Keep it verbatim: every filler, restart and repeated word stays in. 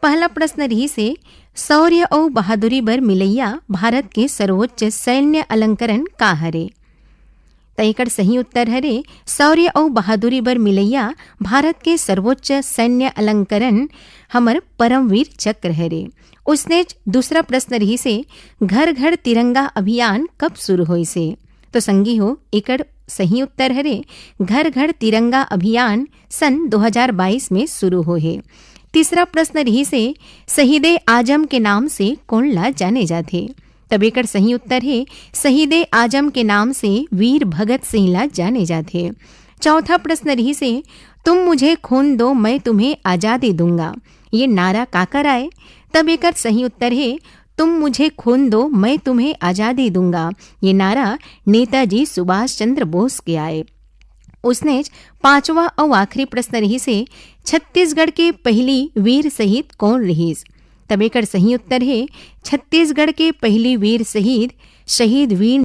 पहला प्रश्न रहिस हे, शौर्य अउ बहादुरी बर मिलैया भारत के सर्वोच्च सैन्य अलंकरण का हरे? त एकर सही उत्तर हरे, शौर्य अउ बहादुरी बर मिलैया भारत के सर्वोच्च सैन्य अलंकरण हमर परमवीर चक्र हरे। उसनेच दूसरा प्रश्न रहिस हे, घर घर तिरंगा अभियान कब शुरू होइस हे? तो संगी हो, एकर सही उत्तर हरे, घर घर तिरंगा अभियान सन दो हज़ार बाईस में शुरू होहे। तीसरा प्रश्न रहिस हे, शहीदे आजम के नाम से कोन ला जाने जाथे? तब एकर सही उत्तर हे, शहीदे आजम के नाम से वीर भगत सिंह ला जाने जाथे। चौथा प्रश्न रहिस हे, तुम मुझे खून दो, मैं तुम्हें आजादी दूंगा, ये नारा काकर आय? तब एकर सही उत्तर हे, तुम मुझे खून दो, मैं तुम्हें आजादी दूंगा, ये नारा नेताजी सुभाष चंद्र बोस के आय। उसनेच पांचवा अउ आखिरी प्रश्न रहिस हे, छत्तीसगढ़ के पहली वीर शहीद कौन रहिस? तब एकर सही उत्तर हे, छत्तीसगढ़ के पहली वीर शहीद, शहीद वीर